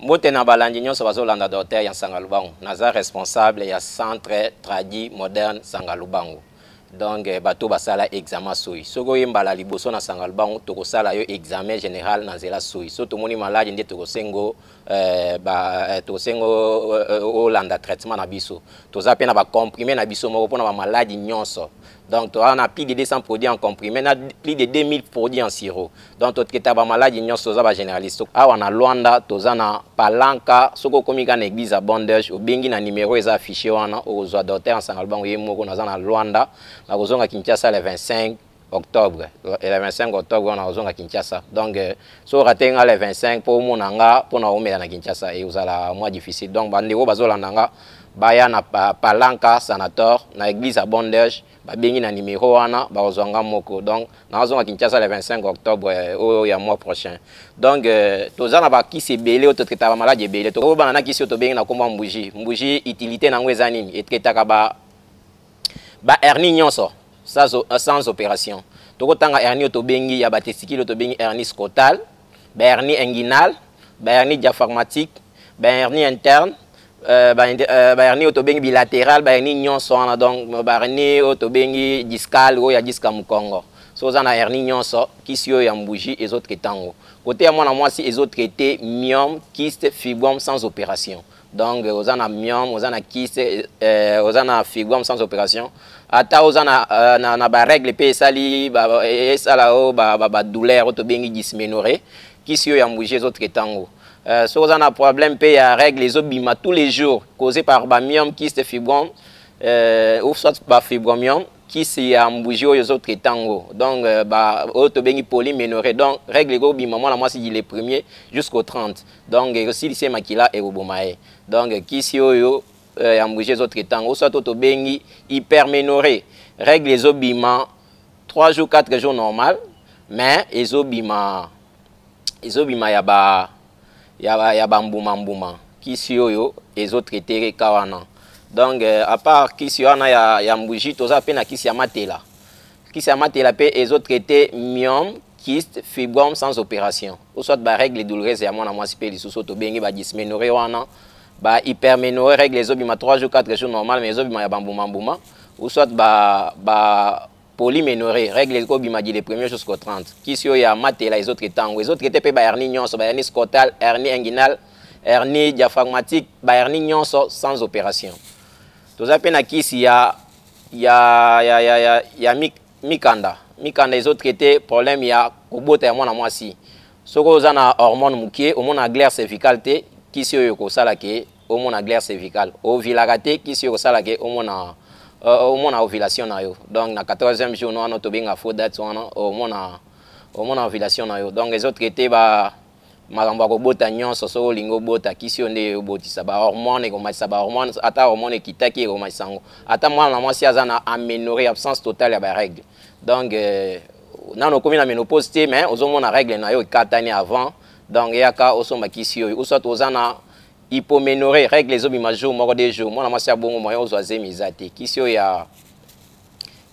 Mbote na balandi nyonso bazolanda docteur ya Nsanga Lubangu. Naza responsable ya Centre Tradi Moderne Nsanga Lubangu. Donc bato basala examen soyi. Soki oye mbala liboso na Nsanga Lubangu, tokosala yo examen général na nzela soyi. So tomoni maladi nde tokosengo tokosengo olanda traitement na biso. Toza pe na ba comprimé na biso moko mpona ba maladi nyonso. Donc toza na plus de 200 produits en comprimé, na plus de 2000 produits en sirop. Donc totraita ba maladi nyonso, toza ba généraliste. Awa na Luanda toza na Palanka. Soki okomi kaka na église ya Bondage, obengi na numéro eza affiché wana, okozwa docteur Nsanga Lubangu ye moko. Naza na Luanda, nakozonga Kinshasa le 25 octobre. Le 25 octobre wana nakozonga Kinshasa. Donc so orater nga le 25 mpo omona nga mpona omela na Kinshasa, ekozala mwa difficile. Donc bandeko bazolanda nga, baya na Palanka Sanator, na église ya Bondage, babengi na numéro wana, bakozwa nga moko. Donc nazonga Kinshasa le 25 octobre oyo ya mois prochain. Donc toza na bakisi ebele oyo totraitaka bamaladi ebele. Tokobana na kisi oyo tobengi na nkombo ya mbuji. Mbuji, utilité nango eza nini? Etraitaka ba hernie nyonso sans opération. Tokotanga hernie oyo tobengi ya batesticule, oyo tobengi hernie scrotale, bahernie inguinale, bahernie diaphragmatique, bahernie interne, bahernie oyo tobengi bilatéral, bahernie nyonso wana. Donc bahernie oyo tobengi discale, oyo ya disque ya mokongo. So oza na hernie nyonso, kisi oyo ya mbuji ezotraite yango. Kote ya mwana mwasi, ezotraite myome, kyste, fibrome sans opération. Donc oza na myome, oza na kyste, oza na fibrome sans opération. Ata oza na barègle mpe esali esala oyo badouleur oyo tobengi dysménorrhée, kisi oyo ya mbuji ezotraite yango. Soki oza na problème mpe ya règle ezobima tous les jours, causé par bamyome, kyste, fibrome ou soit bafibromyome, kisi ya mbuji oyo ezotraite yango. Donc oyo tobengi polyménorrhée, donc règle ekobima mwana mwasi le premier jusqu'au 30, donc ekosilisa ye makila, ekoboma ye. Donc kisi oyo ya mbuji ezotraite yango. Soit oyo tobengi hyperménorrhée, règle ezobima 3 jours, 4 jours normal, mais ezobima ya bambuma mbuma, kisi oyo ezotraite ka wana. Donc à part kisi wana ya mbuji, toza mpe na kisi ya matela. Kisi ya matela mpe ezotraite myome, kyste, fibrome sans opération, ou soit barègle douloureuse ya mwana mwasi mpe lisusu tobengi badysménorrhée wana, bahyperménorrhée, règle ezobima 3 jours, 4 jours normal, mais ezobima ya bambuma mbuma, ou soit ba polyménorrhée, règle ekobima di le premier jusqu'au 30, kisi oyo ya matela ezotraite yango. Ezotraite mpe bahernie nyonso, bahernie scrotale, hernie inguinale, hernie diaphragmatique, bahernie nyonso sans opération. Toza mpe na kisi ya mikanda. Mikanda ezotraite problème ya kobota ya mwana mwasi. Soki oza na hormone mokie, omona glaire cervicale te, kisi oyo ekosala ke omona glaire cervicale. Ovilaka te, kisi oyo ekosala ke omona ovulation na yo. Donc na 14e jour wana tobenga faux date wana, omona ovulation na yo. Donc ezotraite ba makambo ya kobota nyonso. Soki olingi obota, kisi oyo nde obotisa. Bahormone, ekomatisa bahormone. Ata hormone ekitaki, ekomatisa yango. Ata mwana na mwasi aza na aménorrhée, absence totale ya barègle, donc nano okomi na ménopause te, mais ozomona règle na yo ekatani avant, donc eyaka osomba kisi oyo. Ou soit oza na hypoménorrhée, règle ezobima jour moko, 2 jours, mwana mwasi ya bongo moyen ozwa zemi eza te, kisi oyo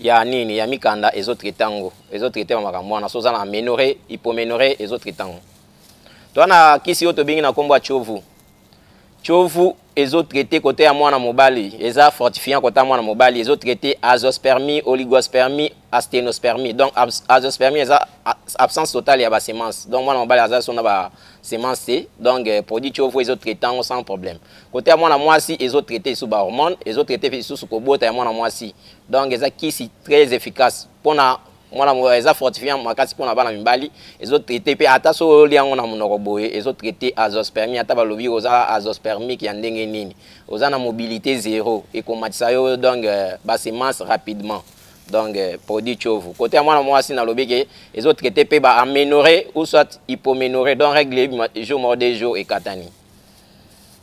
ya nini, ya mikanda, ezotraite yango. Ezotraite bamakambo wana. So oza na aménorrhée, hypoménorrhée, ezotraite yango. Toza na kisi oyo tobengi na nkombo ya chovu. Chovu ezotraite kote ya mwana mobali, eza fortifiant kote ya mwana mobali. Ezotraite azoospermie, oligospermie, asthénospermie. Donc azoospermie eza absence totale ya basemence. Donc mwana mobali aza so na basemence te, donc produit chovu ezotraite yango sans problème. Kote ya mwana mwasi, ezotraite lisusu bahormone, ezotraite lisusu kobota ya mwana mwasi. Donc eza kisi très efficace mpona mwana, eza fortifiant makasi mpona bana mibali. Ezotraite mpe ata so olia yango na monoko boye, ezotraite azoospermie. Ata balobi oza azoospermique ya ndenge nini, oza na mobilité zéro, ekomatisa yo donc basemence rapidement. Donc produit chovu côté ya mwana mwasi, nalobi ke ezotraite mpe baaménorrhée ou soit hypoménorrhée, donc règle jour moko, 2 jours ekatani.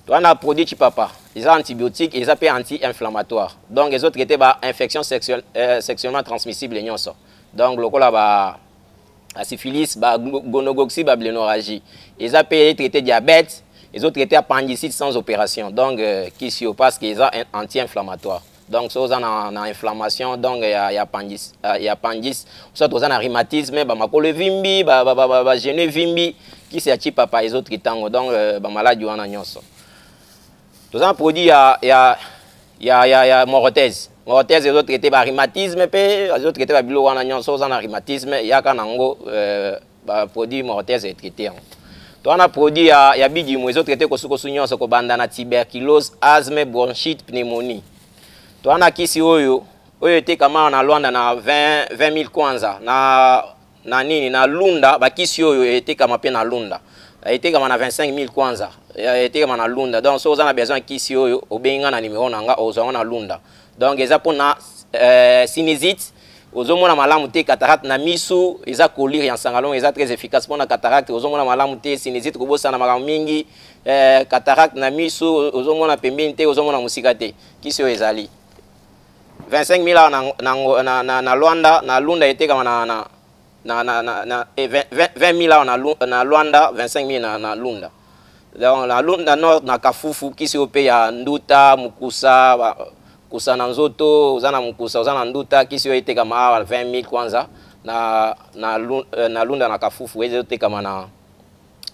Toza na produit chipapa, eza antibiotique, eza mpe anti-inflammatoire. Donc ezotraite bainfection sexuellement transmissible nyonso, donc lokola ba syphilis, bagonococcie, bablénorragie. Eza mpe traité diabète, ezotraite appendicite sans opération. Donc kisi oyo, parce que eza anti-inflammatoire, donc so oza na inflammation, donc ya appendice, soit oza na rhumatisme, bamakolo evimbi, bagenou evimbi, kisi oyo ezotraite yango. Kisi ya chipapa ezotraiter yango. Donc bamaladi wana nyonso, toza na produit ya morotese. Morotese ezotraiter barhumatisme mpe ezotraiter babiloko wana nyonso. Oza na rhumatisme, yaka nango, baproduit morotese etraiter yango. Toza na produit ya bidimu, ezotraiter kosukosu nyonso, kobanda na tuberculose, asthme, bronchite, pneumonie. Toza na kisi oyo etekama na Lwanda na 20 000 kwanza, na nini, na Lunda. Bakisi oyo etekama mpe na Lunda, etekama na 25 000 kwanza, etekama na Lunda. Donc soki oza na besoin kisi oyo, obengi nga na numero na nga, ozwa na Lunda. Donc eza mpona sinusite, ozomona malamu te, cataracte na misu, eza collyre ya nsangalongo, eza très efficace mpona cataracte, ozomona malamu te, sinusite, kobosana makambo mingi, cataracte na misu, ozomona pembeni te, ozomona mosika te. Kisi oyo ezali 25 000 awa na Lwanda. Na Lunda etekama na 20 000 awa na Lwanda, 25 000 na Lunda. Donc na Lunda Nord, na Kafufu, kisi oyo mpe ya nduta, mokusa, kusa na nzoto, oza na mokusa, oza na nduta, kisi oyo etekama awa 20 000 kwanza. Na Lunda, na Kafufu, ezotekama na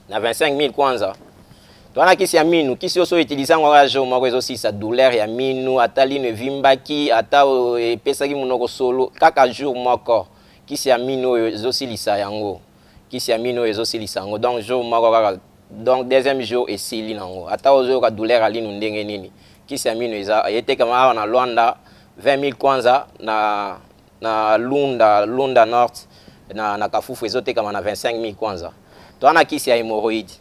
25 000 kwanza. Towana kisi ya minu. Kisi oyo so utiliser yango kaka jour moko, ezosilisa douleur ya minu. Ata lino evimbaki, ata epesaki monoko solo, kaka jour moko, kisi ya minu oyo ezosilisa yango. Kisi ya minu oyo ezosilisa yango. Donc jour moko kaka, donc deuxième jour esili nango. Ata ozoyoka douleur ya linu ndenge nini, kisi ya minu eza etekama awa na Lwanda 20 000 kwanza. Na Lunda, Lunda Nord, na Kafufu, ezotekama na 25 000 kwanza. Towana kisi ya hémorroïde.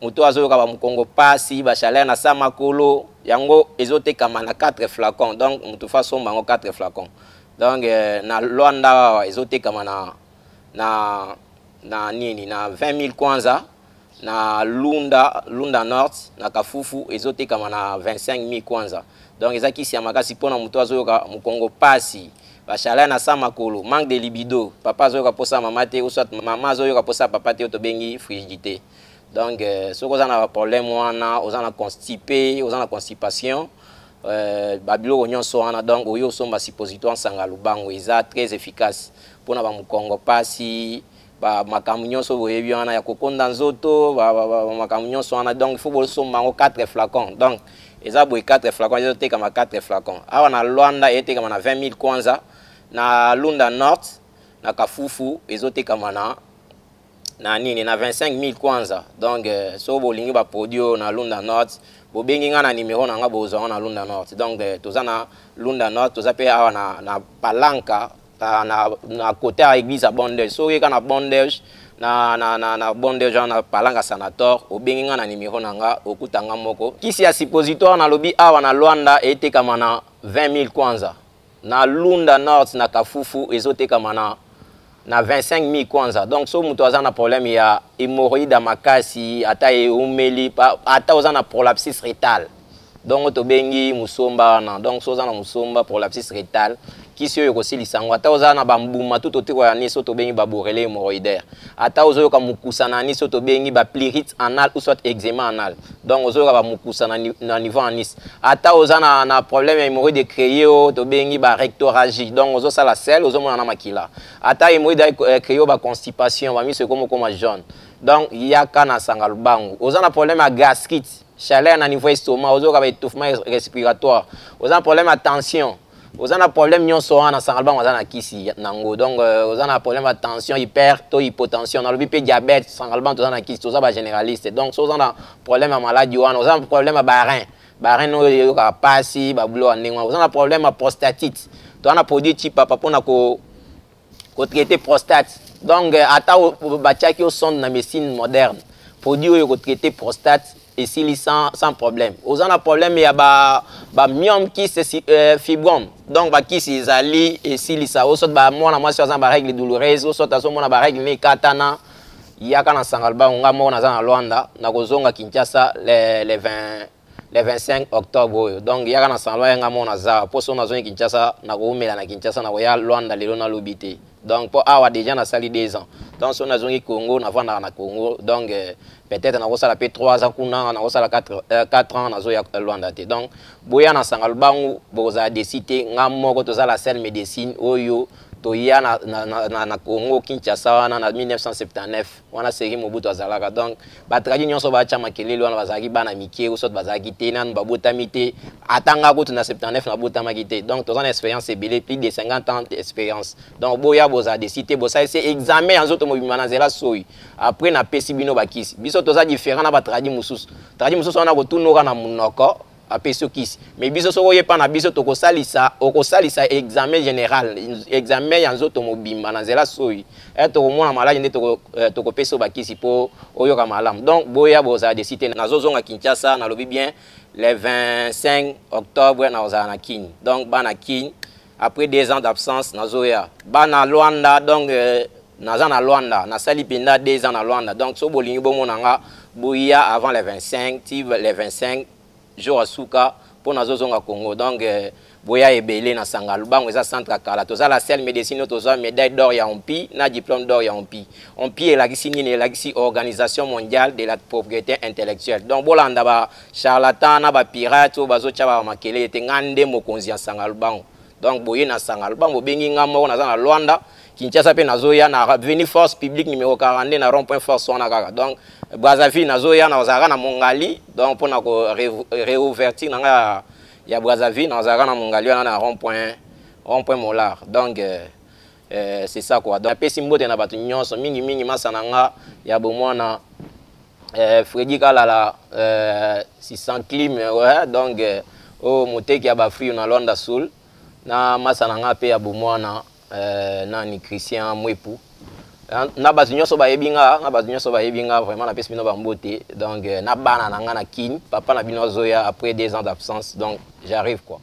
Moto azoyoka bamokongo pasi, bachaleur na sa makolo, yango ezotekama na 4 flacon. Donc moto fa asomba yango 4 flacon. Donc na Lwanda awa ezotekama na nini, na 20 000 kwanza. Na Lunda, Lunda Nord, na Kafufu, ezotekama na 25 000 kwanza. Donc eza kisi ya makasi mpona moto azoyoka mokongo pasi, bachaleur na sa makolo, manque de libido, papa azoyoka mposa mama te, ou soit mama azoyoka mposa papa te, oyo tobengi frigidité. Donc soki oza na baproblème wana, oza na constipé, oza na constipation, babiloko nyonso wana, donc oyo osomba suppositoire Nsanga Lubango, eza très efficace mpona bamokongo pasi, makambo nyonso boyebi wana ya kokonda nzoto, makambo nyonso wana. Donc il faut bosomba yango 4 flacon. Donc eza boye, 4 flacon, ezotekama 4 flacon awa na Lwanda, ezotekama na 20 000 kwanza. Na Lunda Nord, na Kafufu, ezotekama na nini, na 25 000 kwanza. Donc so bolingi baproduit oyo na Lunda Nord, bobengi nga na numero na nga, bozwa ngo na Lunda Nord. Donc toza na Lunda Nord, toza mpe awa na Palanka, na côté ya église ya Bondege. Soki oyeka na Bondege, na Bondege wana, na Palanga Sanator, obengi nga na numero na nga, okuta nga moko. Kisi ya suppositoire, nalobi awa na Lwanda etekama na 20 000 kwanza. Na Lunda Nord, na Kafufu, ezotekama na 25 000 kwanza. Donc so moto aza na problème ya hémorroïde ya makasi, ata eumeli, ata oza na prolapsus rectal, donc tobengi musomba wana. Donc so oza na musomba, prolapsus rectal, kisi oyo ekosilisa yango. Ata oza na bambuma tu totekola anus, oyo tobengi babourrelet hémorroïdaire, ata ozoyoka mokusa na anus, oyo tobengi baprurite anal ou soit eczéma anal, donc ozoyoka bamokusa na niveau anus, ata oza na problème ya hémorroïde créé, oyo tobengi barectorragie, donc ozosala selles, ozomona na makila, ata hémorroïde créé oyo baconstipation, bamiso ekoma okoma jaune, donc yaka na Sanga Lubangu. Oza na problème ya gastrite, chaleur na niveau estomac, ozoyoka baétouffement respiratoire, oza na problème ya tension, oza na problème nyonso wana, Sanga Lubangu aza na kisi nango. Donc oza na problème ya tension, hyper to hypotension, nalobi mpe diabète, Sanga Lubangu toza na kisi, toza bagénéraliste. Donc so oza na problème ya maladi wana, oza na problème ya barein, barein oyo eyokaka pasi, babulo ya ndenge wana, oza na problème ya prostatite, toza na produit Chipapa mpona kotraiter prostate. Donc ata batiaki yo sonde na médecine moderne, produit oyo kotraiter prostate esili sans problème. Oza na problème ya bamyome, ba kyste, fibrome, donc bakisi ezali esilisa. Osot bamwana mwasi aza na barègle douloureuse, osot azomona barègle ne ekatana, yaka na Sanga Lubango. Nga moko naza na Lwanda, nakozonga Kinshasa le 20, le 25 octobre oyo. Donc yaka na Sanga Lubango, nga moko naza mpo so nazongi Kinshasa, nakoumela na Kinshasa, nakoya Lwanda lelo nalobi te. Donc mpo awa déjà nasali 2 ans. Donc so nazongi Congo, navandaka na Congo, donc peut-être nakosala mpe 3 ans kuna, nakosala 4 ans, nazoya Lwanda te. Donc boya na Sanga Lubangu, bokozala déçus te. Nga moko toza la seule médecine oyo. Toya na Congo Kinshasa wana na 1979 wana, seri Mobutu azalaka. Donc batradi nyonso batya makelele wana bazalaki bana mike ou soit bazalaki te, nanu babotami te. Ata nga kutu na 79 nabotamaki te. Donc toza na expérience ebele, plus de 50 ans d'expérience. Donc boya, bozala déçus te. Bosalisi examen ya nzoto mobimba na nzela soyi, après napesi bino bakisi. Biso toza différent na batradi mosusu. Tradi mosusu wana kotunoka na monoko, apesi yo kisi. Mais biso, soki oyepa na biso, tokosalisa, okosalisa examen général, examen ya nzoto mobimba na nzela soyi e, tokomona maladi nde tokopesa yo bakisi mpo oyoka malamu. Donc boya, bozala déçus te. Nazozonga Kinshasa, nalobi bien, le 25 octobre nakozala na Kini. Donc bana Kini, après 2 ans d'absence nazoya. Bana Lwanda, donc naza na Lwanda, nasali mpenza 2 ans na Lwanda. Donc so bolingi bomona nga, boya avant le 25 ti le 25, jour asuka mpo nazozonga Congo. Donc boya ebele na Sanga Lubango, eza centre ya kala. Toza la seule médecine oyo tozwa médaille d'or ya OMPI na diplôme d'or ya OMPI. OMPI elakisi nini? Elakisi Organisation mondiale de la propriété intellectuelle. Donc bolanda bacharlatan na bapirate oyo bazotya bamakele ete nga nde mokonzi ya Sanga Lubango. Donc boye na Sanga Lubango, bobengi nga moko, naza na Lwanda, Kinshasa mpe nazoya na avenue Force Publique numéro 42, na rond point Force wana kaka. Donc Brazzaville nazoya, nazalaka na Mongali. Donc mpona ko réouverture na nga ya Brazzaville, nazalaka na Mongali wana na rond point Molar. Donc c'est ça quoi. Donc napesi mbote na bato nyonso, mingimingi masa na nga ya bomwana, Fredi Kalala, 600 clim, ouais, donc oyo moteki ya bafruit na Lwanda Sul, na masa na nga mpe ya bomwana, nani, Christian Mwepu, na bato nyonso bayebi nga, na bato nyonso bayebi nga vraiment, napesi bino bambote. Donc na bana na nga na Kini, papa na bino azoya après 2 ans d'absence. Donc j'arrive quoi.